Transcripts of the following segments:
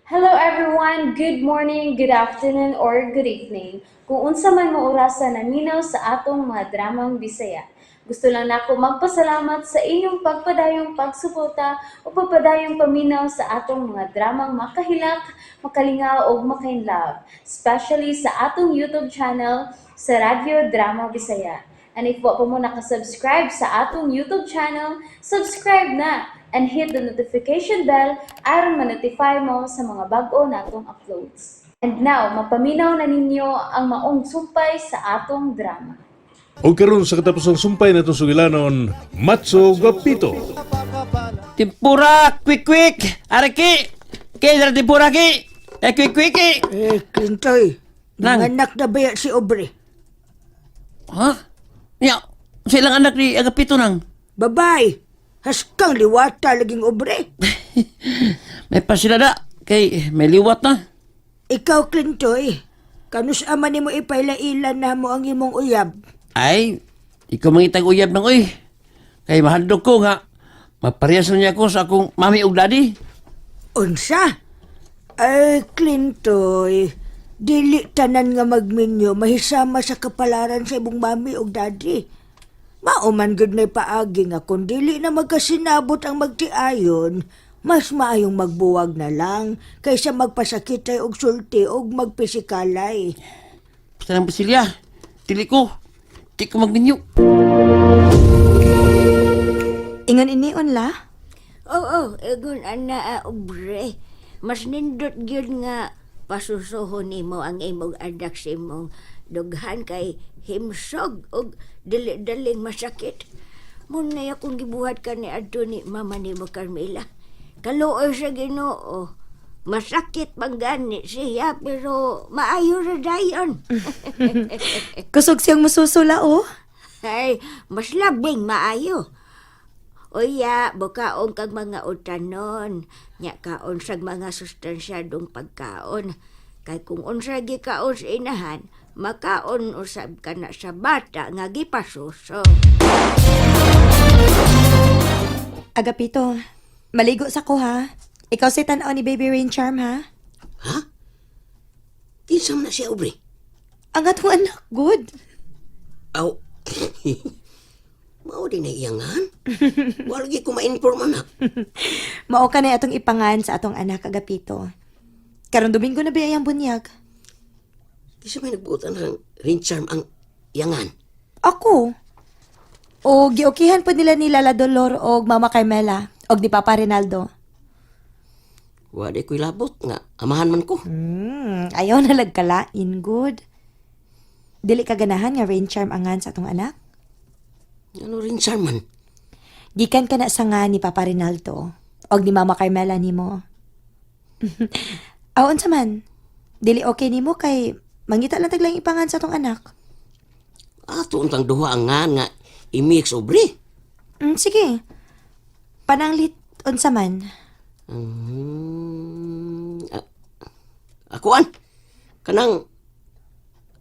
Hello everyone! Good morning, good afternoon, or good evening. Kung unsa man mo orasa naminaw sa atong mga dramang Bisaya. Gusto lang nako magpasalamat sa inyong pagpadayong pagsuporta o pagpadayong paminaw sa atong mga dramang makahilak, makalingaw ug makainlove, especially sa atong YouTube channel sa Radyo Drama Bisaya. And if wa pa mo nakasubscribe sa atong YouTube channel, subscribe na and hit the notification bell aron ma-notify mo sa mga bag-o natong uploads. And now, mapaminaw na ninyo ang maong sumpay sa atong drama. O karon sa katapusang sumpay natong sugilanon, Matso Guapito. Tempura, quick quick. Araki. Ki dara tempura ki. Eh quick quick ki. Eh, Clintoy, Nang. nanganak na ba si Aubrey? Ha? Ya, sa ilang anak ni Agapito nang. Babay, haskang liwata laging Aubrey. May pasila na kay may liwat na. Ikaw, Clintoy, kanus ama nimo ipailailan na mo ang imong uyab. Ay, ikaw mangitag uyab nang uy. Kay mahandog ko nga. Maparehas na niya ako sa akong mami ug daddy. Unsa? Ay, Clintoy, dili tanan nga magminyo mahisama sa kapalaran sa imong mami ug daddy. Mao man gud may paagi nga kung dili na magkasinabot ang magtiayon, mas maayong magbuwag na lang kaysa magpasakitay og sulti og magpisikalay. Basta lang pasilya. Dili ko. Di ko magminyo. Ingon inion la? Oo, egon ana Aubrey. Mas nindot gyud nga pasusuhon nimo ang imong anak sa imong dughan kay himsog og dili-daling masakit. Munay akong gibuhat ka ni adto ni mama nimo Carmela. Kaluoy sa Ginoo. Masakit man gani siya pero maayo ra dayon. Kusog siyang mususula oh. Ay, mas labing maayo. Uya, bukaon kag mga utanon. Nya kaon sag mga sustansyadong pagkaon. Kay kung unsa gikaon sa inahan, makaon usab ka na sa bata nga gipasuso. Agapito, maligo sa ko ha. Ikaw si tanaw ni Baby Rain Charm ha. Ha? Kinsa man na siya, Aubrey? Ang atong anak, good. Aw, mao din na iyangan. Wala gyud ko ma-inform anak. Mao ka na atong ipangan sa atong anak, Agapito. Karon Domingo na ba ang bunyag? Kinsa may nagbuotan ng ring charm ang iyangan? Ako. O giokihan po nila ni Lala Dolor og Mama Carmela og ni Papa Rinaldo. Wa di ko'y labot nga amahan man ko. Ayaw na lagkalain, good. Dili ka ganahan nga rain charm angan sa atong anak? Ano ring charm man? Gikan ka na sa nga ni Papa Rinaldo og ni Mama Carmela nimo. Aw, unsa man? Dili okay nimo kay mangita lang taglang ipangan sa atong anak. Ato untang duha ang ngan nga i-mix, Aubrey. Sige. Pananglit unsa man? Akuan. Kanang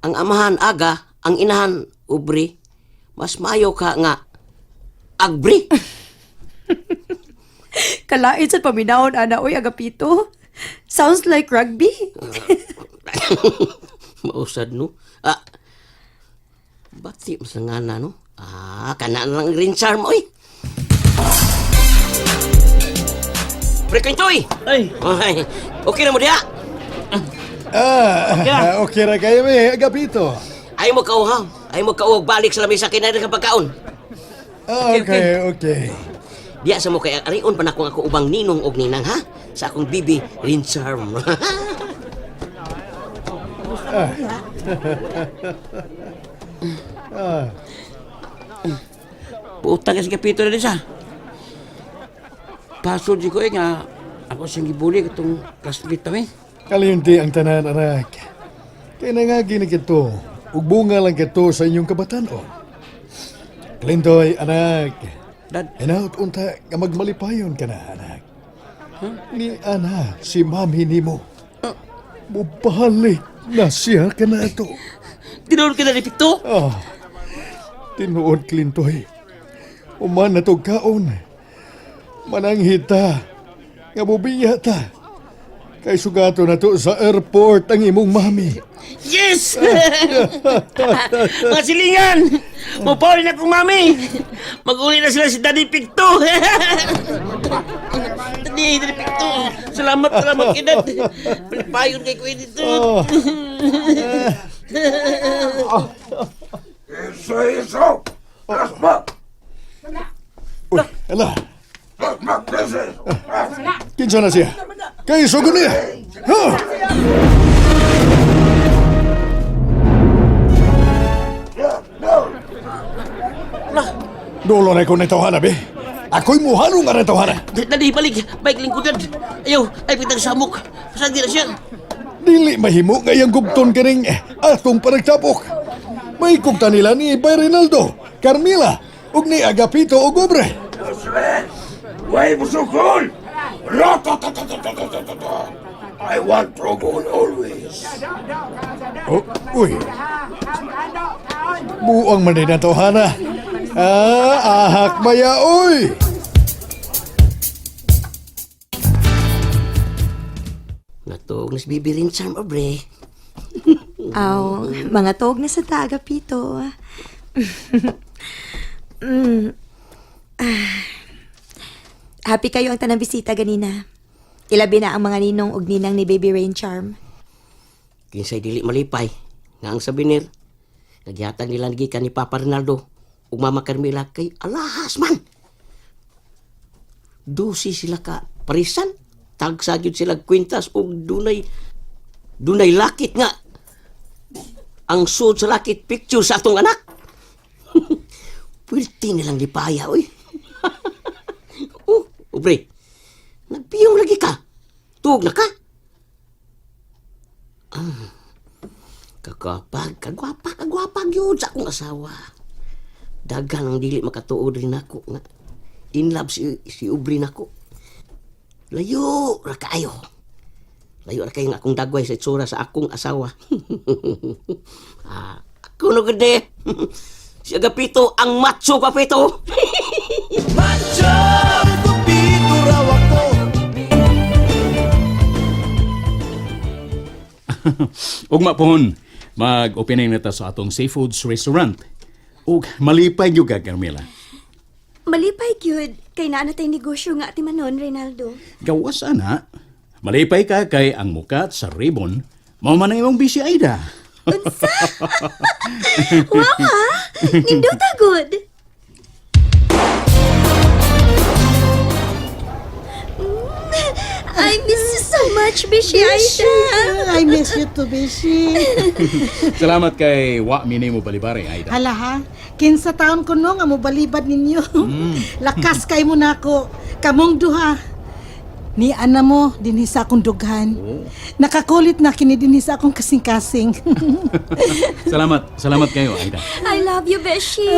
ang amahan aga, ang inahan Aubrey. Mas maayo ka nga agbre. Kalain sa paminawon ana oy Agapito. Sounds like rugby. Mausad no. Ah. Bati mo sa ngana no. Ah, kana na lang green charm oy. Pre Kintoy! Ay, Ay, okay na mo diha. Ah, okay ra kayo mi, Agapito. Ay mo kauhaw. Ay mo kauhaw balik sa lamesa kay na ka pagkaon. Ah, okay, okay. Diya sa mo kay arion pa na kung ako ubang ninong og ninang ha sa akong bibi rin charm. Puta kasi Agapito na din siya. Pasod di ko eh nga ako siyang gibuli katong classmate kami. Kalimti ang tanan, anak. Kaya na nga gini kito, ug bunga lang kito sa inyong kabatanon. Clintoy, anak. Dad. Hinaut unta nga magmalipayon ka na, anak. Ni ana, si mami nimo. Mubalik na siya ka na ito. Tinuod ka na ni Pito. Ah, tinuod, Clintoy. Uman na to kaon. Mananghita. Nga bubiya ta. Kay sugato na to sa airport ang imong mami. Yes! Mga silingan! Mupauli na kong mami! Mag-uli na sila si Daddy Picto! Daddy, Daddy Picto! Salamat, salamat kay Dad! Palipayon kay Kuya dito! Oh. Uy, ala. Kinsa na siya? Kay sugod niya. Ha? Dulo na ko nito be. Ako'y muhalong nga nito hana. Daddy, balik! Balik lingkod, Dad! Ayaw! Ay, pitang samok! Pasagdi na siya! Dili mahimo nga iyang gubton kining atong panagtapok. May kugta nila ni Bay Rinaldo, Carmila, ug ni Agapito og Obre. Way busukol! Ratatatatatatatata! I want trouble always. Oh, uy. Buang man din na to, Hana. Ah, ahak baya, uy! Natuog na si Bibi Rinchan, obre. Aw, mga tuog na sa ta, Agapito. Ah. Happy kayo ang tanang bisita ganina. Ilabi na ang mga ninong ug ninang ni Baby Rain Charm. Kinsay dili malipay nga ang sabinir. Nagyatag nila gikan ni Papa Rinaldo ug Mama Carmela kay alahas man. Dusi sila ka parisan. Tagsa gyud sila kwintas ug dunay dunay lakit nga. Ang suod sa lakit picture sa atong anak. Pwerte nilang lipaya oy. Oh, obre. Nagpiyong lagi ka. Tuog na ka. Kagwapa, kagwapa, kagwapa gyud sa akong asawa. Dagan ang dili makatuod rin ako nga in love si Ubri nako. Layo ra kaayo. Layo ra kayo nga akong dagway sa itsura sa akong asawa. Ah, ako no gud eh. Si Agapito ang macho papito. Ugma pohon, mag-opening na ta sa atong seafoods restaurant. Ug malipay gyud ka, Carmela. Malipay gyud kay naa na tay negosyo nga ati manon, Reynaldo. Gawas ana. Malipay ka kay ang mukat sa ribbon, mao man ang imong busy Aida. Unsa? Wow ha! Nindota good. I miss you so much, Bishi Aisha. I miss you too, Bishi. Salamat kay wa minimo balibari Aida. Hala ha, kinsa taon ko no nga mobalibad ninyo. Lakas kay mo nako. Kamong duha. Ni ana mo dinhi sa akong dughan. Nakakulit na kini dinhi sa akong kasing-kasing. Salamat, salamat kayo Aida. I love you, Beshi.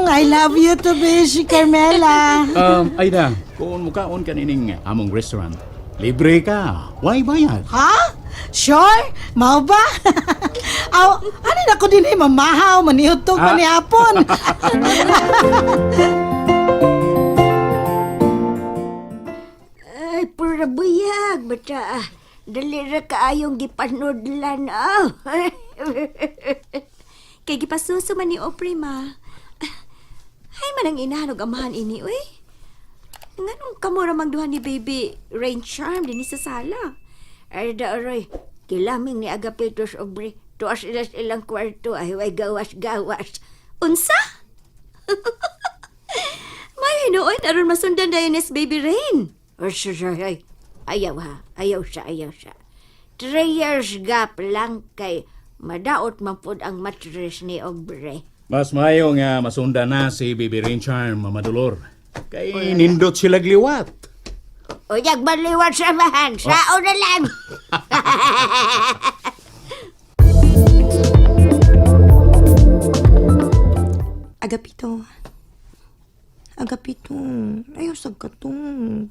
I love you too, Bishi Carmela. Aida, kung mukaon ka nining among restaurant, libre ka. Why bayad? Ha? Sure? Mao ba? Aw, ano na ko dinhi mamahaw, manihutog Ah. manihapon. Ay, pura buyag, bata. Ah. Dali ra kaayong gipanudlan. Ah. Kay gipasuso man ni Opre, ma. Ay, man ang inahan og amahan ini, uy. Nganong kamo ra mang duha ni Baby Rain Charm dinhi sa sala? Ay, da, aroy. Kilaming ni Agapitos, obre. Tuas sila sa ilang kwarto. Ay, way gawas-gawas. Unsa? May hinuon aron masundan dayon ni Baby Rain. Ay, ayaw ha. Ayaw siya, ayaw siya. 3 years gap lang kay madaot man pud ang mattress ni Obre. Mas maayo nga masunda na si Bibi Rain Charm, Mama Dolor. Kay nindot sila gliwat. Uyag baliwan sa mahan. Sao na lang. Agapito. Agapito. Ayaw sa katong.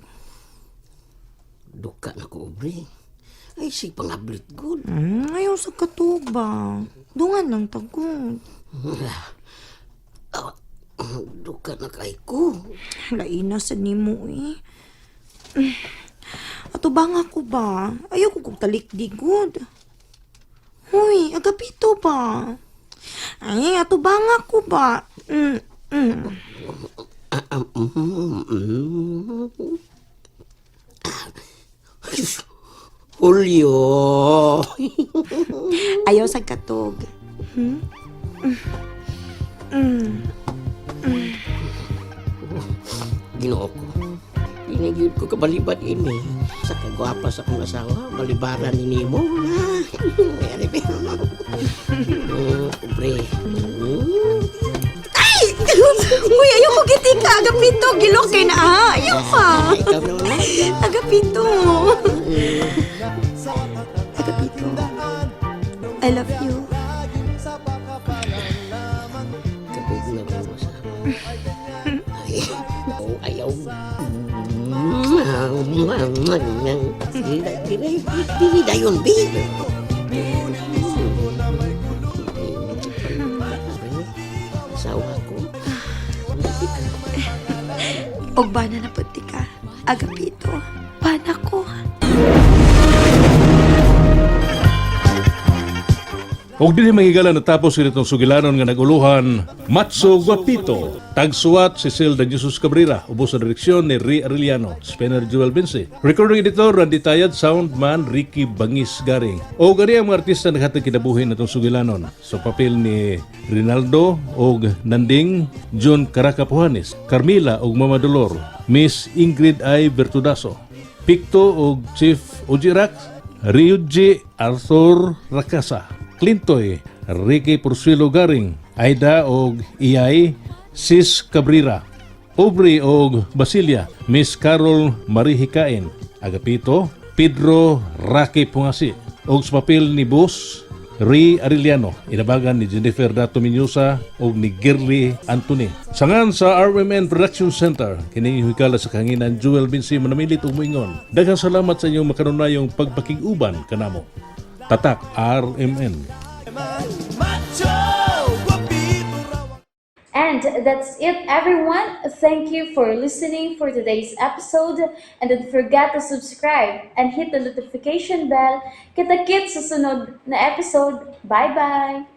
Duka na ko, obre. Ay, si pangablit good. Ayaw sa katog ba? Dungan lang tagod. Ah, duka na kay ko. Laina sa nimo eh. Ato ba nga ko ba? Ayaw ko kong talikdi gud. Huy, Agapito ba? Ay, ato ba nga ko ba? Julio. Ayaw sa katog. Ginoo ko. Dili gyud ko kabalibad ini. Sa kagwapa sa akong asawa, balibaran ni nimo. Pre. Ay! Uy, ayaw ko gitika. Agapito, gilok kay na. Ah, ayaw pa. Ikaw naman. Agapito. Agapito. I love you. Kabog na ko asawa. Ay, oh, ayaw. Dili, dili dayon, bi. Asawa ko. Og bana na pud ka. Agapito. Bana ko. Og dinhi mahigala natapos sila itong sugilanon nga naguluhan, Matso Guapito, tagsuwat si Cecil de Jesus Cabrera, ubos sa direksyon ni Ri Arellano, Spencer Joel Vince. Recording editor Randy Tayad, soundman Ricky Bangis Garing. O gani ang mga artista naghatag kinabuhi na itong sugilanon. Sa papel ni Rinaldo og Nanding, John Caracapuhanes, Carmila og Mama Dolor, Miss Ingrid I. Bertudaso, Picto og Chief Ojirak, Ryuji Arthur Rakasa, Clintoy, Ricky Porsuelo Garing, Aida og Iyay, Sis Cabrera, Aubrey og Basilia, Miss Carol Marihikain, Agapito, Pedro Rocky Pungasi, og sa papel ni Bus, Ri Arellano, inabagan ni Jennifer Dato Miñosa og ni Girly Anthony. Sangan sa RMN Production Center, kini hikala sa kahanginan Jewel Vinci manamilit ug moingon. Daghang salamat sa inyong makanunayong pagpakig-uban kanamo. Tatak RMN. And that's it, everyone. Thank you for listening for today's episode. And don't forget to subscribe and hit the notification bell. Kita-kits sa sunod na episode. Bye-bye!